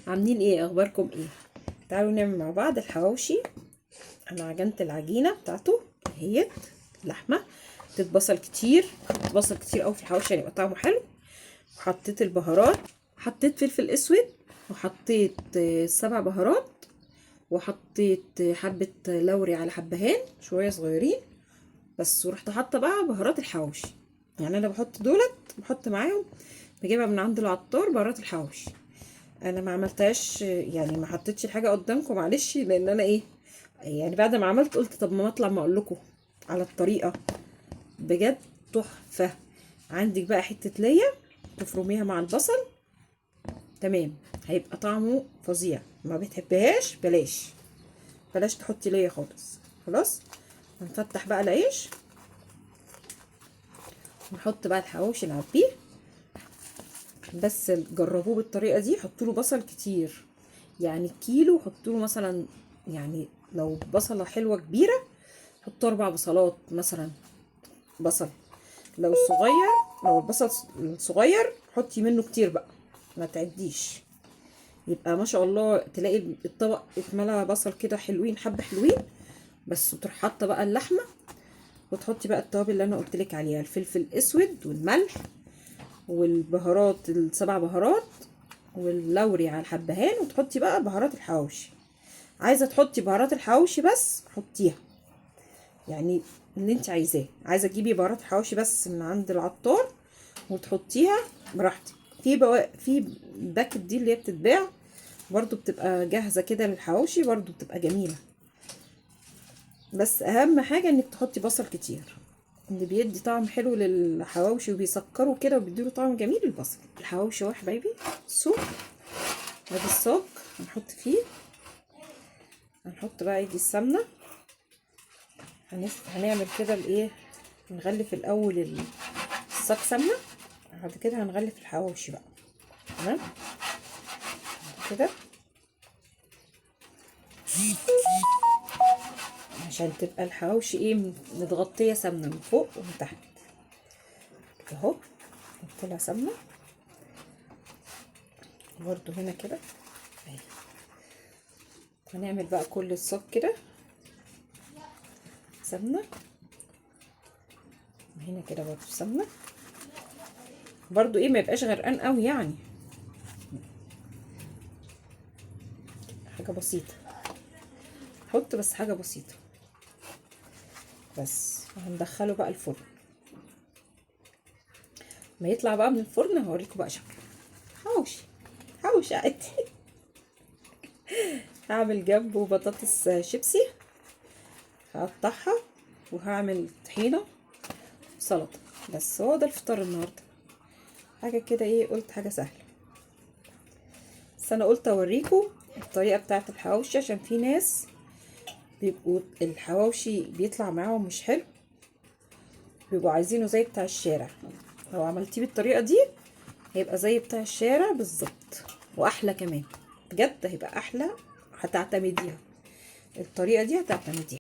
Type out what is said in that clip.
عاملين ايه؟ اخباركم ايه؟ تعالوا نعمل مع بعض الحواوشي. انا عجنت العجينة بتاعته اهيت، لحمه، حطيت بصل كتير، حطيت بصل كتير قوي في الحواوشي عشان يبقى طعمه حلو. وحطيت البهارات، حطيت فلفل اسود، وحطيت 7 بهارات، وحطيت حبه لوري على حبهان شوية صغيرين بس. ورحت حاطه بقى بهارات الحواوشي، يعني انا بحط دولت، بحط معاهم، بجيبها من عند العطار بهارات الحواوشي. انا ما عملتهاش، يعني ما حطيتش الحاجة قدامكم معلش، لان انا ايه يعني بعد ما عملت قلت طب ما اطلع ما اقول لكم على الطريقة. بجد تحفة. عندك بقى حتة ليا تفرميها مع البصل، تمام، هيبقى طعمه فظيع. ما بتحبهاش بلاش، بلاش تحطي ليا خالص. خلاص هنفتح بقى العيش ونحط بقى الحواوشي نعبيه. بس جربوه بالطريقة دي، حطوا له بصل كتير، يعني كيلو حطوا له مثلا، يعني لو بصله حلوة كبيرة حطوا 4 بصلات مثلا بصل. لو صغير، لو البصل صغير حطي منه كتير بقى، ما تعديش. يبقى ما شاء الله تلاقي الطبق اتملى بصل كده حلوين، حبه حلوين بس. وتروح حاطه بقى اللحمة، وتحطي بقى التوابل اللي انا قلت لك عليها، الفلفل الاسود والملح والبهارات ال7 بهارات واللوري على الحبهان، وتحطي بقى بهارات الحواوشي. عايزه تحطي بهارات الحواوشي بس حطيها، يعني اللي انت عايزاه. عايزه تجيبي بهارات الحواوشي بس من عند العطار وتحطيها براحتك. في packet دي اللي هي بتتباع برضو، بتبقى جاهزة كده للحواوشي، برضو بتبقى جميلة. بس اهم حاجة انك تحطي بصل كتير، اللي بيدي طعم حلو للحواوشي وبيسكره كده وبيديله طعم جميل البصل. الحواوشي اهو يا حبايبي، سوق ادي الصاج هنحط فيه، هنحط بقى يجي السمنة. هنعمل كده الايه، نغلف الاول الصاج سمنه، بعد كده هنغلف الحواوشي بقى. تمام كده عشان تبقى الحواوشي ايه متغطيه سمنه من فوق ومن تحت اهو. نحط لها سمنه برضو هنا كده اهي. هنعمل بقى كل الصاج كده سمنه، هنا كده برضو سمنه، برضو ايه ما يبقاش غرقان قوي، يعني حاجة بسيطة، حط بس حاجة بسيطة بس. وهندخله بقى الفرن، ما يطلع بقى من الفرن هوريكم بقى شكله. حواوشي، حواوشي عادي. هعمل جنبه بطاطس شيبسي، هقطعها، وهعمل طحينه سلطة. بس هو ده الفطار النهارده، حاجة كده ايه، قلت حاجة سهلة. بس انا قلت اوريكم الطريقة بتاعه الحواوشي، عشان في ناس بيبقوا الحواوشي بيطلع معاهم مش حلو، بيبقوا عايزينه زي بتاع الشارع. لو عملتيه بالطريقة دي هيبقى زي بتاع الشارع بالظبط، واحلى كمان، بجد هيبقى احلى. هتعتمديها الطريقة دي، هتعتمديها.